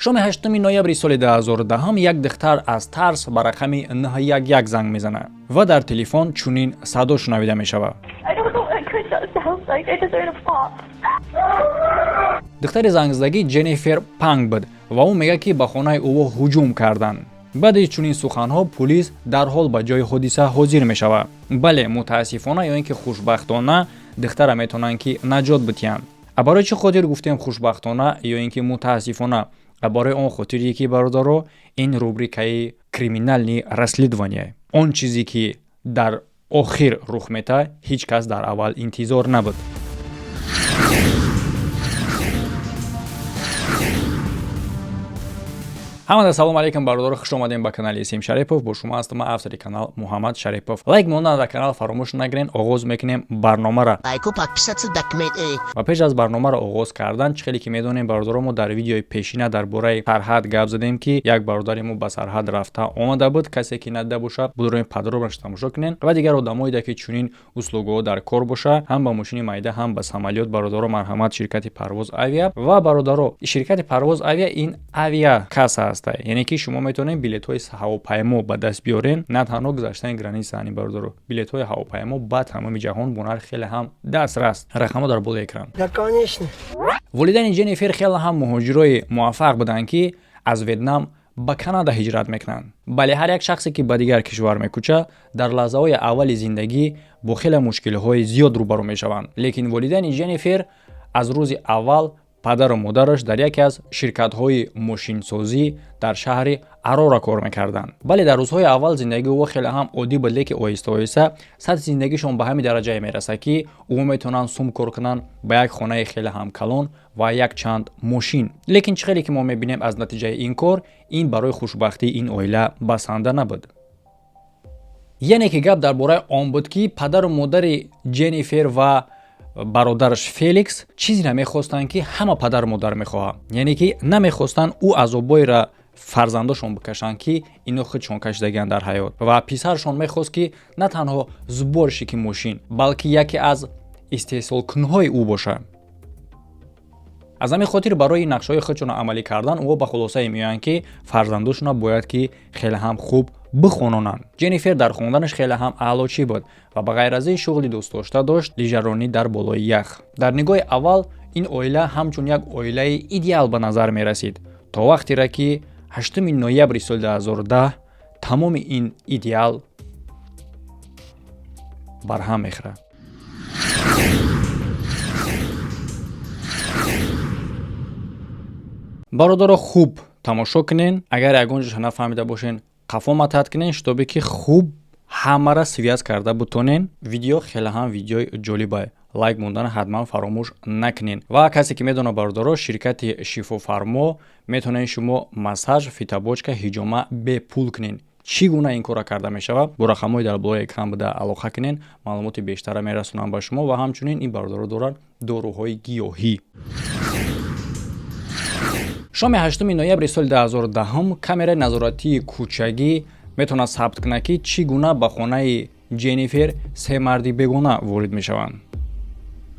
Шоми 8 ноябри соли 2010 як духтар аз тарс ба рақами 911 занг мезанад ва дар телефон чунин садо шунавида мешавад. I don't know what gunshot sounds like. I just heard a pop. Духтари зангзадагӣ Ҷеннифер Панг буд ва ӯ мегӯяд, ки ба хонаи ӯ ҳуҷум карданд. Баъди чунин суханҳо пулис дарҳол ба ҷои ҳодиса ҳозир мешавад. Бале, мутаассифона ё ин ки хушбахтона, духтара метавонанд, ки наҷот битиҳанд. А барои чӣ хотир гуфтем хушбахтона ё ин ки мутаассифона? А барои он хотире ки, бародаро, ин рубрикаи криминальные расследования, он чизе ки дар охир рух метаҳад, ҳеҷ кас дар аввал интизор набуд. Ҳамада салом алейкум, бародаро, хуш омадем ба канали Исим Шарипов. Бо шумо ҳастам ман, автори канал Муҳаммад Шарипов. Лайк мондан дар канал фаромӯш накунен. Оғоз мекунем барномара. Лайку, подписаться дакмет. Ва пеш аз барномаро оғоз кардан, чӣ хеле ки медонем, бародаро, мо дар видеои пешина дар бораи сарҳад гап задем, ки як бародари мо ба сарҳад рафта омада буд. Касе ки надида боша, будрои подробно ш тамошо кунен. Ва дигар одамоеда ки чунин услуга ҳо дар кор боша, ҳам ба мошини майда, ҳам ба самолёт, бародаро, марҳамат, ширкати Парвоз Авиа. Ва, бародаро, ширкати Парвоз Авиа ин авиа касса ҳаста, яъне ки шумо метавонед билетҳои ҳавопаймо ба даст биёрен, на танҳо гузаштани граница ани, бародаро, билетҳои ҳавопаймо ба тамоми ҷаҳон бо нарх хеле ҳам дастрас. Рақамҳо дар болои экран. Да, конечно. Волидайни Ҷеннифер хеле ҳам муҳоҷирои муваффақ буданд, ки аз Ветнам ба Канада ҳиҷрат мекунанд. Бале, ҳар як шахсе ки ба дигар кишвар мекӯча, дар лаҳзаҳои аввали зиндагӣ бо хеле мушкилиҳои зиёд рӯбарӯ мешаванд. Лекин волидайни Ҷеннифер аз рӯзи аввал, падару модараш дар яке аз ширкатҳои мошинсозӣ дар шаҳри Арора кор мекарданд. Бале, дар рӯзҳои аввал зиндагии ӯ хеле ҳам оддӣ буд, лекин оҳиста оҳиста сатҳи зиндагишон ба ҳамин дараҷае мерасад, ки ӯ метавонанд сум кор кунанд ба як хонаи хеле ҳам калон ва якчанд мошин. Лекин чӣ хеле ки мо мебинем, аз натиҷаи ин кор ин барои хушбахтии ин оила басанда набуд. Яъне ки гап дар бораи он буд, ки падару модари Ҷеннифер ва бародараш Феликс чизе намехостанд, ки ҳама падару модар мехоҳад, яъне ки намехостанд ӯ азобҳоеро фарзандошон бикашанд, ки ино худшон кашидагианд дар ҳаёт. Ва писаршон мехост, ки на танҳо сборщик и мошин, балки яке аз истеҳсолкунҳои ӯ бошад. Аз ҳамин хотир барои нақшаҳои худшонро амалӣ кардан ӯ ба хулосае меоянд, ки фарзандошонро бояд ки хеле ҳам хуб бихононанд. Ҷеннифер дар хонданаш хеле ҳам аълочӣ буд ва ба ғайр аз ин шуғли дӯстдошта дошт: лижаронӣ дар болои ях. Дар нигоҳи аввал ин оила ҳамчун як оилаи идеал ба назар мерасид, то вақтеро ки 8 ноябри соли 2010 тамоми ин идеал барҳам мехӯрад. Бародаро, хуб тамошо кунен. Агар ягон ҷоша нафаҳмида бошен, қафо матат кунен, чтобы ки хуб ҳамара связь карда бутонен. Видео хеле ҳам видеои ҷолиба, лайк мондана ҳатман фаромӯш накунен. Ва касе ки медонад, бародаро, ширкати Шифофармо метавонед шумо массаж, фитобочка, ҳиҷома бепул кунен. Чӣ гуна ин корра карда мешавад? Бо рақамҳои дар болои экран буда алоқа кунен, маълумоти бештара мерасонам ба шумо. Ва ҳамчунин ин бародаро доранд доруҳои гиёҳӣ. Шоми 8 ноябри соли 2010 камераи назоратии кӯчагӣ метавонад сабт кунад, ки чӣ гуна ба хонаи Ҷеннифер се марди бегона ворид мешаванд.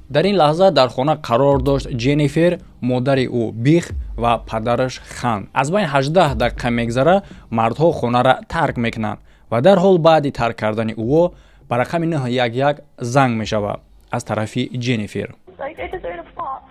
Дар ин лаҳза дар хона қарор дошт Ҷеннифер, модари ӯ Бих ва падараш Хан. Аз байни 18 дақиқа мегзара, мардҳо хонара тарк мекунанд ва дарҳол баъди тарк кардани ӯо ба рақами 911 занг мешавад аз тарафи Ҷеннифер. Like, I just heard a pop.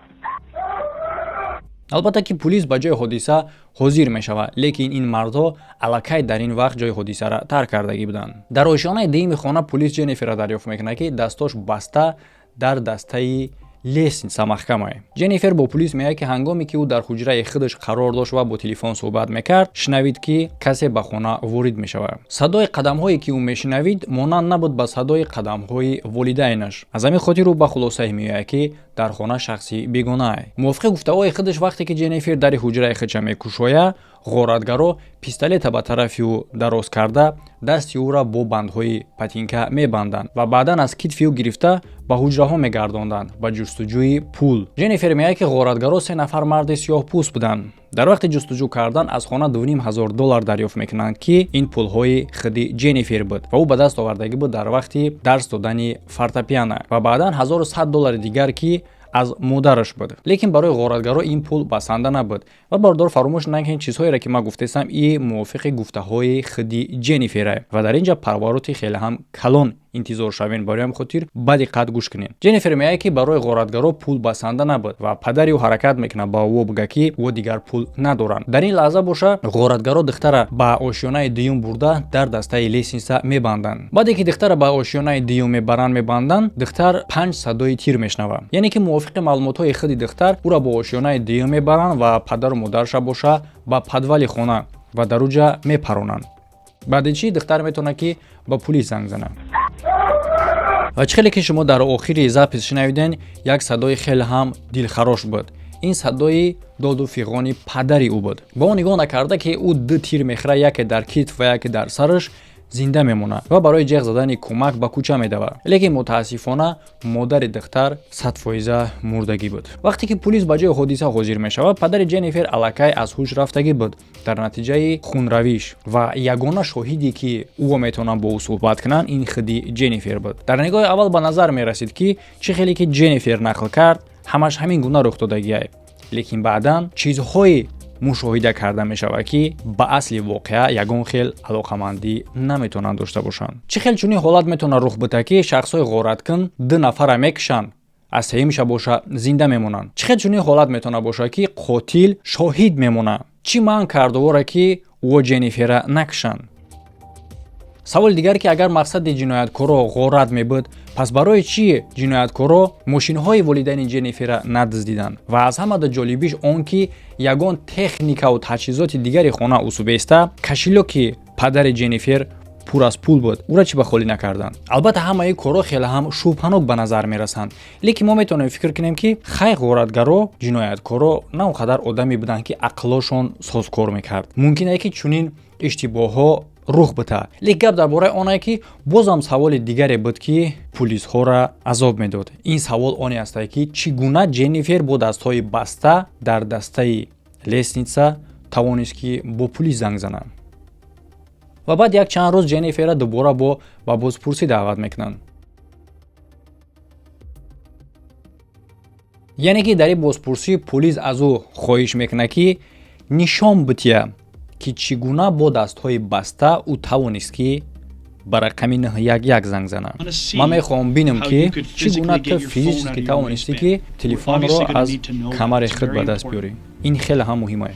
Албатта ки пулис ба ҷои ҳодиса ҳозир мешавад, лекин ин мардҳо аллакай дар ин вақт ҷои ҳодисара тарк кардагӣ буданд. Дар ошёнаи дуюми хона пулис Ҷенниферро дарёфт мекунад, ки дастош баста дар дастаи лестница маҳкамае. Ҷеннифер бо пулис мегӯяд, ки ҳангоме ки ӯ дар ҳуҷраи худаш қарор дошт ва бо телефон суҳбат мекард, шунавид, ки касе ба хона ворид мешавад. Садои қадамҳое ки ӯ мешунавид, монанд набуд ба садои қадамҳои волидайнаш. Аз ҳамин хотир ӯ ба хулосае меояд, ки дар хона шахси бегонаае. Мувофиқи гуфтаҳои худаш, вақте ки Ҷеннифер дари ҳуҷраи худша мекушояд, ғоратгаро пистолета ба тарафи ӯ дароз карда, дасти ӯра бо бандҳои патинка мебанданд ва баъдан аз китфи ӯ гирифта ба ҳуҷраҳо мегардонданд ба ҷустуҷӯи пул. Ҷеннифер мегӯяд, ки ғоратгаро се нафар марди сиёҳпӯст буданд. Дар вақти ҷустуҷӯ кардан аз хона 2500 доллар дарёфт мекунанд, ки ин пулҳои худи Ҷеннифер буд ва ӯ ба даст овардагӣ буд дар вақти дарс додани фортепиано, ва баъдан 1100 доллари дигар, ки Аз модараш буд, лекин барои ғоратгаро ин пул басанда набуд. Ва, бародор, фаромӯш накунед, чизҳоеро, ки ман гуфтаистам, и мувофиқи гуфтаҳои худи Ҷеннифера ва дар ин ҷа повороти хеле ҳам калон интизор шавем. Барои ҳам хотир ба диққат гӯш кунем. Ҷеннифер мегӯяд, ки барои ғоратгаро пул басанда набуд ва падари ӯ ҳаракат мекунад, ба ӯ бигӯяд, ки ӯ дигар пул надоранд. Дар ин лаҳза боша, ғоратгаро духтара ба ошёнаи дуюм бурда, дар дастаи лестница мебанданд. Баъде ки духтара ба ошёнаи дуюм мебаранд, мебанданд, духтар панҷ садои тир мешунавад. Яъне ки мувофиқи маълумотҳои худи духтар, ӯра ба ошёнаи дуюм мебаранд ва падару модараша боша ба подвали хона ва дар уҷа мепаронанд. Баъди чӣ духтар метавонад, ки ба пулис занг занад. Ва чӣ хеле ки шумо дар охири запись шунавиден, як садои хеле ҳам дилхарош буд. Ин садои доду фиғони падари ӯ буд. Ба он нигоҳ накарда, ки ӯ ду тир мехӯрад, яке дар китф ва яке дар сараш, зинда мемонад ва барои ҷеғ задани кӯмак ба кӯча медавад. Лекин мутаассифона, модари духтар 100% мурдагӣ буд. Вақте ки пулис ба ҷои ҳодиса ҳозир мешавад, падари Ҷеннифер аллакай аз ҳуш рафтагӣ буд дар натиҷаи хунравиш ва ягона шоҳиде, ки ӯ метавонанд бо ӯ суҳбат кунанд, ин худи Ҷеннифер буд. Дар нигоҳи аввал ба назар мерасид, ки чӣ хеле ки Ҷеннифер нақл кард, ҳамаш ҳамин гуна рух додагиай, лекин баъдан чизҳое мушоҳида карда мешавад, ки ба асли воқеа ягон хел алоқамандӣ наметавонанд дошта бошанд. Чӣ хел чунин ҳолат метавонад рух бита, ки шахсҳои ғораткун ду нафара мекушанд, аз сеюмша боша зинда мемонанд? Чӣ хел чунин ҳолат метавонад бошад, ки қотил шоҳид мемонад? Чӣ манъ кардовора, ки ӯ Ҷеннифера накушанд? Саволи дигар, ки агар мақсади ҷинояткоро ғорат мебуд, пас барои чӣ ҷинояткоро мошинҳои волидайни Ҷеннифера надуздиданд? Ва аз ҳамада ҷолибиш он, ки ягон техникаву таҷҳизоти дигари хона усубеста, кошелёки падари Ҷеннифер пур аз пул буд, ӯра чӣ ба холӣ накарданд? Албатта, ҳамаи корҳо хеле ҳам шубҳанок ба назар мерасанд, лекин мо метавонем фикр кунем, ки хай, ғоратгаро, ҷинояткоро на он қадар одаме буданд, ки ақлошон созкор мекард. Мумкин е, ки чунин иштибоҳҳо рух бита. Лекин гап дар бораи оне, ки бозам саволи дигаре буд, ки пулисҳоро азоб медод. Ин савол оне астае, ки чӣ гуна Ҷеннифер бо дастҳои баста дар дастаи лестница тавонист, ки бо пулис занг занад? Ва баъд як чанд рӯз Ҷеннифера дубора ба бозпурсӣ даъват мекунанд. Яъне ки дар ин бозпурсӣ пулис аз ӯ хоҳиш мекунад, ки нишон бития, ки чӣ гуна бо дастҳои баста ӯ тавонист, ки ба рақами 911 занг занад. Ман мехоҳам бинам, ки чӣ гуна ту физически тавонистӣ, ки телефонро аз камари худ ба даст биёрӣ. Ин хеле ҳам муҳим ае.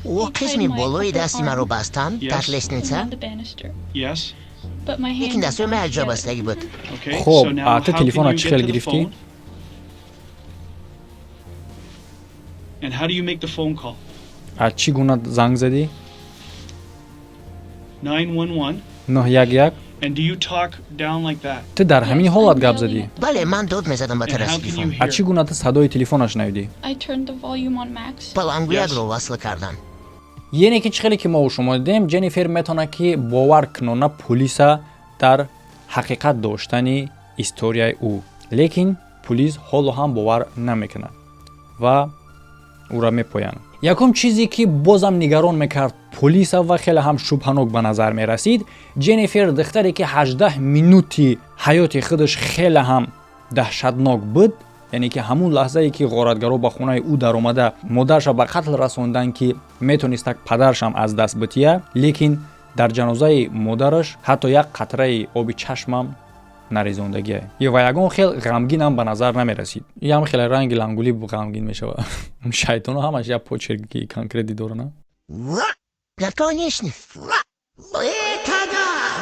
Ӯ қисми болои дасти маро бастанд дар лестница, лекин дастҳои ман якҷо бастагӣ буд. Хуб, ту телефонро чӣ хел гирифтӣ? А чӣ гуна занг задӣ? 911. Ту дар ҳамин ҳолат гап задӣ? Бале, ман дод мезадам ба тарафи телефон. А чӣ гуна ту садои телефонро шунавидӣ? Баландгӯякро васл кардам. Яъне ки чӣ хеле ки мо шумо дидем, Ҷеннифер метавонад, ки бовар кунона пулиса дар ҳақиқат доштани историяи ӯ, лекин пулис ҳоло ҳам бовар намекунад ва ӯра мепоянд. Якум чизе, ки бозам нигарон мекард пулиса ва хеле ҳам шубҳанок ба назар мерасид, Ҷеннифер, духтаре, ки 18 минути ҳаёти худаш хеле ҳам даҳшатнок буд. Яъне ки ҳамун лаҳзае, ки ғоратгаро ба хонаи ӯ даромада, модарша ба қатл расонданд, ки метонистак падарашам аз даст бития, лекин дар ҷанозаи модараш ҳатто як қатраи оби чашмам нарезондагие ва ягон хел ғамгинам ба назар намерасид. Ям хеле ранги лангулӣ ғамгин мешавад. Шайтоно ҳамаш як почерки конкретӣ дорана. Конечно.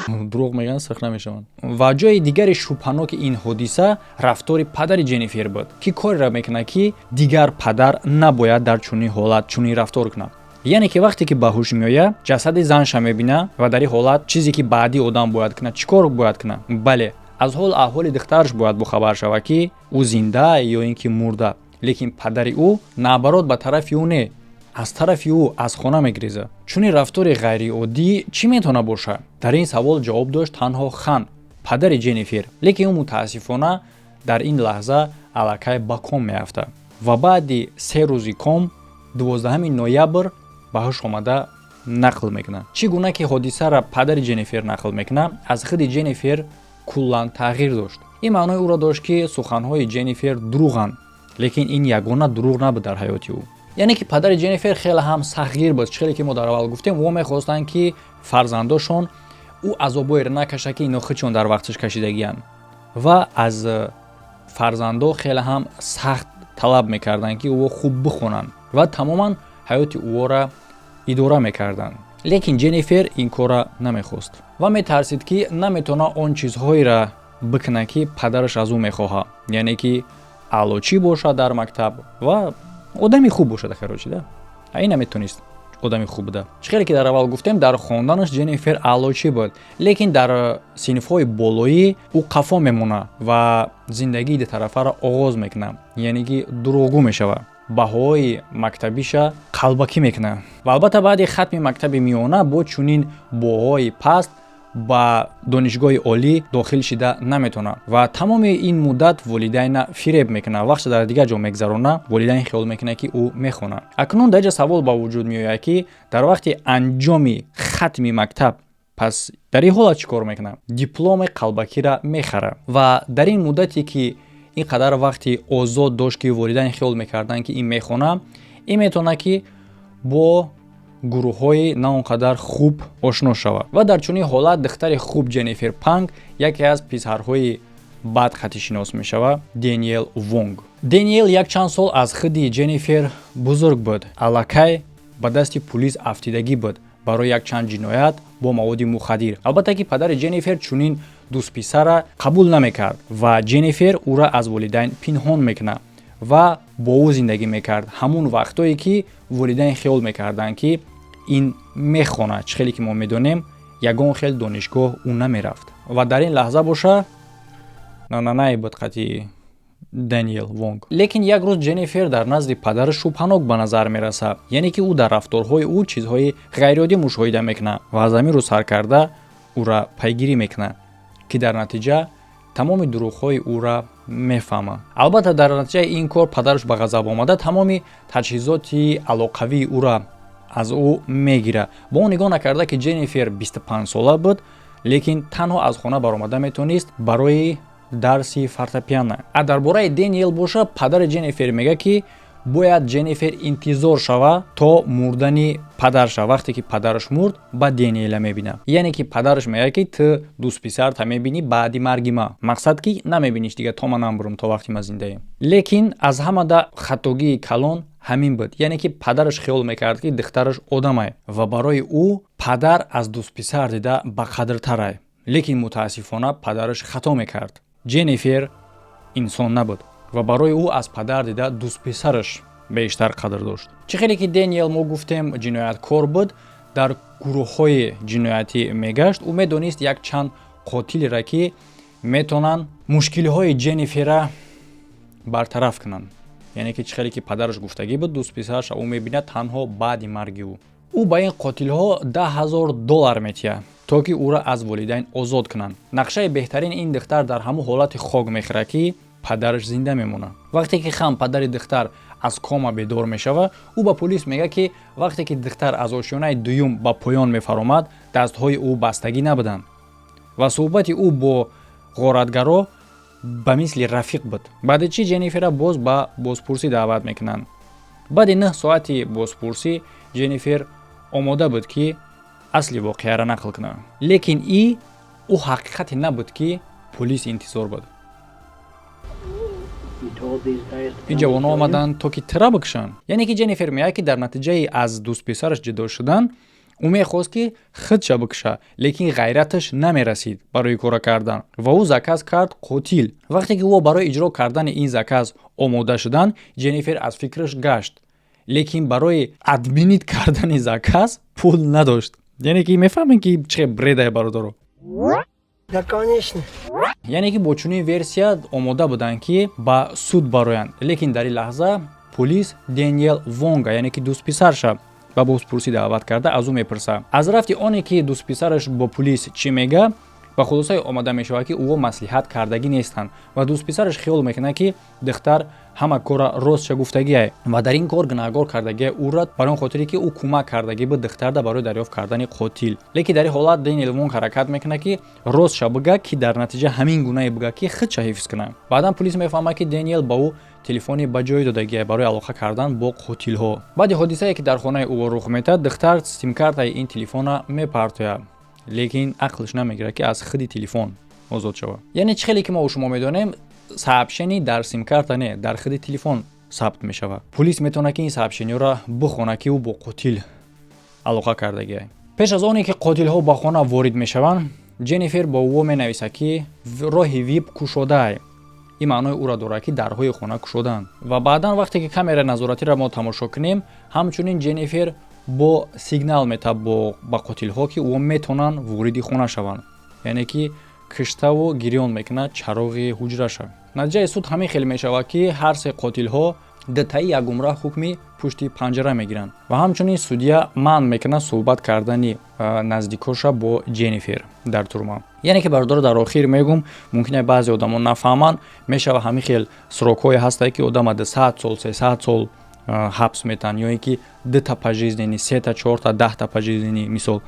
Дурӯғ мегӯянд, сирх намешаванд. Ва ҷои дигари шубҳаноки ин ҳодиса рафтори падари Ҷеннифер буд, ки кореро мекунад, ки дигар падар набояд дар чунин ҳолат чунин рафтор кунад. Яъне ки вақте ки ба ҳуш меояд, ҷасади занша мебинад ва дар ин ҳолат чизе, ки баъдӣ одам бояд кунад, чӣ кор бояд кунад? Бале, аз ҳол аҳволи духтараш бояд бохабар шавад, ки ӯ зинда ё ин ки мурда. Лекин падари ӯ наоборот ба тарафи ӯ не, аз тарафи ӯ аз хона мегирезад. Чунин рафтори ғайриоддӣ чӣ метавонад бошад? Дар ин савол ҷавоб дошт танҳо Хан, падари Ҷеннифер, лекин ӯ мутаассифона дар ин лаҳза аллакай ба ком меафтад ва баъди 3 рӯзи ком, 12 ноябр, ба ҳуш омада нақл мекунад. Чӣ гуна ки ҳодисаро падари Ҷеннифер нақл мекунад, аз худи Ҷеннифер куллан тағйир дошт. Ин маънои ӯро дошт, ки суханҳои Ҷеннифер дурӯғанд, лекин ин ягона дурӯғ набуд дар ҳаёти ӯ. Яъне ки падари Ҷеннифер хеле ҳам сахтгир буд. Чӣ хеле ки мо дар аввал гуфтем, во мехостанд, ки фарзандошон ӯ азобҳоеро накашад, ки ино худшон дар вақташ кашидагианд, ва аз фарзандо хеле ҳам сахт талаб мекарданд, ки ӯ хуб бихонанд, ва тамоман ҳаёти ӯро идора мекарданд. Лекин Ҷеннифер ин корра намехост ва метарсид, ки наметавонад он чизҳоеро бикунад, ки падараш аз ӯ мехоҳад, яъне ки аълочӣ бошад дар мактаб ва одами хуб бошад. Короче, да, ай наметонист одами хуб буда. Чӣ хеле ки дар аввал гуфтем, дар хонданаш Ҷеннифер аълочӣ буд, лекин дар синфҳои болоӣ ӯ қафо мемонад ва зиндагии дутарафаро оғоз мекунад, яъне ки дурӯғгӯ мешавад, баҳоҳои мактабиша қалбакӣ мекунад. Ва албатта, баъди хатми мактаби миёна бо чунин баҳоҳои паст ба донишгоҳи олӣ дохил шида наметавонад ва тамоми ин муддат волидайна фиреб мекунад, вақте дар дигар ҷо мегзарона, волидайн хиёл мекунад, ки ӯ мехонад. Акнун дар ҷа савол ба вуҷуд меояд, ки дар вақти анҷоми хатми мактаб пас дар ин ҳолат чӣ кор мекунад? Дипломи қалбакира мехарад. Ва дар ин муддате ки ин қадар вақти озод дошт, ки волидайн хиёл мекарданд, ки ин мехона, ин метавонад, ки бо гурӯҳҳои на он қадар хуб ошно шавад. Ва дар чунин ҳолат духтари хуб Ҷеннифер Панг яке аз писарҳои бад хатишинос мешавад, Дэниел Вонг. Дэниел якчанд сол аз худи Ҷеннифер бузург буд, аллакай ба дасти пулис афтидагӣ буд барои якчанд ҷиноят бо маводи мухаддир. Албатта ки падари Ҷеннифер чунин дӯстписара қабул намекард ва Ҷеннифер ӯра аз волидайн пинҳон мекунад ва бо ӯ зиндагӣ мекард ҳамун вақтое ки волидайн хиёл мекарданд, ки ин мехонад. Чӣ хеле ки мо медонем, ягон хел донишгоҳ ӯ намерафт ва дар ин лаҳза боша нананае буд қати Дэниел Вонг. Лекин як рӯз Ҷеннифер дар назди падараш шубҳанок ба назар мерасад, яъне ки ӯ дар рафторҳои ӯ чизҳои ғайриоддӣ мушоҳида мекунад ва аз ҳамин рӯз сар карда ӯра пайгирӣ мекунад, ки дар натиҷа тамоми дурӯғҳои ӯра мефаҳмад. Албатта, дар натиҷаи ин кор падараш ба ғазаб омада, тамоми таҷҳизоти алоқавии ӯра аз ӯ мегирад. Бо он нигоҳ накарда, ки Ҷеннифер 25 сола буд, лекин танҳо аз хона баромада метавонист барои дарси фортепиано. А дар бораи Дэниел боша, падари Ҷеннифер мегӯяд, ки бояд Ҷеннифер интизор шава то мурдани падарша. Вақте ки падараш мурд, ба Дэниела мебинад. Яъне ки падараш мегӯяд, ки ту дӯстписарта мебинӣ баъди марги ма, мақсад ки намебиниш дига, то ман намбурам, то вақти ма зиндаем. Лекин аз ҳамада хатогии калон ҳамин буд, яъне ки падараш хиёл мекард, ки духтараш одамай ва барои ӯ падар аз дӯстписар дида ба қадртарай. Лекин мутаассифона падараш хато мекард. Ҷеннифер инсон набуд ва барои ӯ аз падар дида дӯстписараш бештар қадр дошт. Чӣ хеле ки Дэниел, мо гуфтем, ҷинояткор буд, дар гурӯҳҳои ҷиноятӣ мегашт, ӯ медонист якчанд қотилеро, ки метавонанд мушкилиҳои Ҷеннифера бартараф кунанд. Яъне ки чӣ хеле ки падараш гуфтагӣ буд, дӯстписараша ӯ мебинад танҳо баъди марги ӯ. Ӯ ба ин қотилҳо 10 000 доллар метиҳад, то ки ӯро аз волидайн озод кунанд. Нақшаи беҳтарини ин духтар дар ҳамон ҳолати хок мехӯрад, ки падараш зинда мемонад. Вақте ки хам падари духтар аз кома бедор мешавад, ӯ ба полис мегӯяд, ки вақте ки духтар аз ошёнаи дуюм ба поён мефаромад, дастҳои ӯ бастагӣ набуданд ва суҳбати ӯ бо ғоратгаро ба мисли рафиқ буд. Баъди чӣ Ҷеннифера боз ба бозпурсӣ даъват мекунанд. Баъди 9 соати бозпурсӣ Ҷеннифер омода буд, ки асли воқеаро нақл кунад, лекин и ӯ ҳақиқате набуд, ки полис интизор буд. Ин ҷавонҳо омаданд, то ки тира бикушанд. Яъне ки Ҷеннифер мегӯяд, ки дар натиҷаи аз дӯстписараш ҷудо шудан ӯ мехост, ки худша бикуша, лекин ғайраташ намерасид барои кора кардан ва ӯ заказ кард қотил. Вақте ки ӯ барои иҷро кардани ин заказ омода шуданд, Ҷеннифер аз фикраш гашт, лекин барои отменить кардани заказ пул надошт. Яъне ки мефаҳмем, ки чӣ бред ае, бародаро. Да, конечно. Яъне ки бо чунин версия омода буданд, ки ба суд бароянд, лекин дар ин лаҳза полис Дэниел Вонга, яъне ки дӯстписарша, ба бозпурсӣ даъват карда, аз ӯ мепурсад. Аз рафти оне ки дӯстписараш бо пулис чӣ мега, ба хулосае омада мешавад, ки ӯ маслиҳат кардагӣ нестанд ва дӯстписараш хиёл мекунад, ки духтар Ҳама корра ростша гуфтагиай ва дар ин кор гунаҳгор кардагиай ӯра, барои он хотире, ки ӯ кӯмак кардагӣ буд духтарда барои дарёфт кардани қотил. Лекин дар ин ҳолат Дэниел Вонг ҳаракат мекунад, ки ростша бига, ки дар натиҷа ҳамин гунае бига, ки худша ҳифз кунад. Баъдан пулис мефаҳмад, ки Дэниел ба ӯ телефони ба ҷой додагиай барои алоқа кардан бо қотилҳо. Баъди ҳодисае, ки дар хонаи ӯ рух метаҳад, духтар симкартаи ин телефона мепартояд, лекин ақлш намегирад, ки аз худи телефон озод шавад. Яъне чӣ хеле ки мо шумо медонем, сообщение дар симкарта не, дар худи телефон сабт мешавад. Пулис метавонад, ки ин сообщениёро бихонад, ки ӯ бо қотил алоқа кардагиай. Пеш аз оне ки қотилҳо ба хона ворид мешаванд, Ҷеннифер бо ӯ менависад, ки роҳи вип кушодаай. Ин маънои ӯро дорад, ки дарҳои хона кушодаанд. Ва баъдан, вақте ки камераи назоратиро мо тамошо кунем, ҳамчунин Ҷеннифер бо сигнал метаҳад ба қотилҳо, ки ӯ метавонанд вориди хона шаванд, яъне ки киштаву гирён мекунад чароғи ҳуҷраша. Натиҷаи суд ҳамин хел мешавад, ки ҳар се қотилҳо дутаи якумра ҳукми пушти панҷара мегиранд ва ҳамчунин судья манъ мекунад суҳбат кардани наздикоша бо Ҷеннифер дар тюрьма. Яъне ки, бародаро, дар охир мегум, мумкин баъзе одамо нафаҳманд. Мешава, ҳамин хел срокҳое ҳастае, ки одама 200 сол, 300 сол ҳабс метаҳанд ё ин ки дута пожизненный, сета, чорта, 10-та пожизненный. Мисол,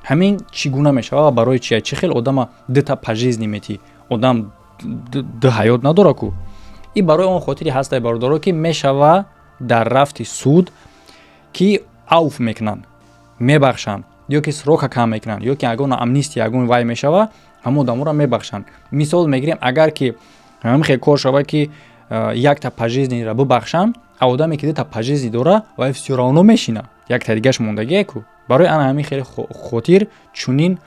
ҳамин чӣ гуна мешава ва барои чия? Чӣ хел одама дута пожизненный метӣ? Одам ду ҳаёт надора ку. И барои он хотире ҳастай, бародаро, ки мешава дар рафти суд, ки авф мекунанд, мебахшанд ё ки срока кам мекунанд, ё ки ягон амнистия, ягон вай мешава, ҳамон одаморо мебахшанд. Мисол мегирем, агар ки ҳамин хел кор шава, ки якта пожизненныйро бибахшанд, а одаме, ки дута пожизненный дора, вай всё равно мешина, якта дигаш мондагие ку. Барои ана ҳамин хеле хотир чунин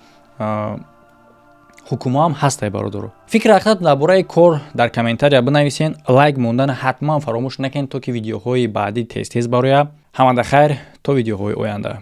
ҳукмҳо ҳам ҳастай. Бародаро, фикр ҳақиқат дар бораи кор дар комментария бинависен. Лайк мондан ҳатман фаромӯш накунед, то ки видеоҳои баъдӣ тез тез барояд. Ҳамада хайр, то видеоҳои оянда.